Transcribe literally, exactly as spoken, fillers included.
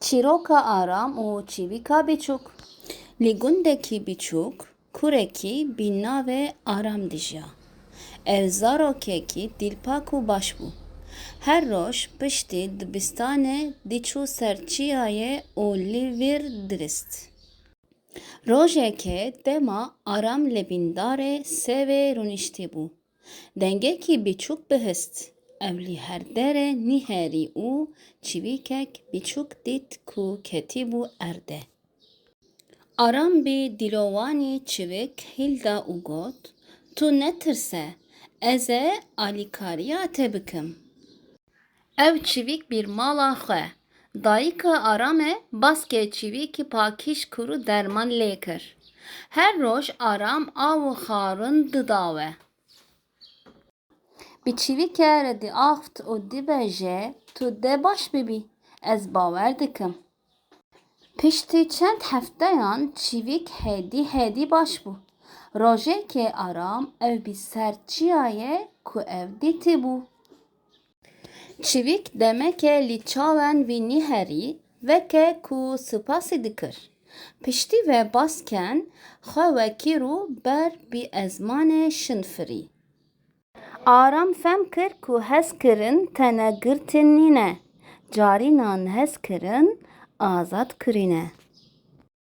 Çîroka Aram û Çivîka Biçûk. Li gundekî biçûk kurekî bi navê Aram dijiya. Ew zarokekî dilpak û baş bû. Her roj piştî dibistanê diçû ser çiyayê û li vir dirist. Rojekê dema Aram li bindarê sêvê rûniştî bû. Dengekî biçûk bihist. Ew li her derê nîherî û çivîkek biçûk dît ku ketîbû erdê. Aram bi dilowanî çivîk hîl da û got, "Tu netirse, ez ê alîkariya te bikim." Ew çivîk bir mala xwe. Dayika Aramê baskê çivîkî pakîj kir û derman lê kir. Her roj Aram av û xwarin dida we. Bi çivîke re diaxt û dibêje, "Tu dê baş bibî, ez bawer dikim." Piştî çend hefteyan çivîk hêdî hêdî baş bû. Rojekê Aram ew bi ser çiyayê ku ew dîtibû. Çivîk demeke li çawan vî nîherî, weke ku sipasî dikir. Piştî vê basken xwe wekî rû ber bi ezmanê şin firî. Aram fem kir ku hezkirin tene girtin nîne, carînan hezkirin azad kirîne.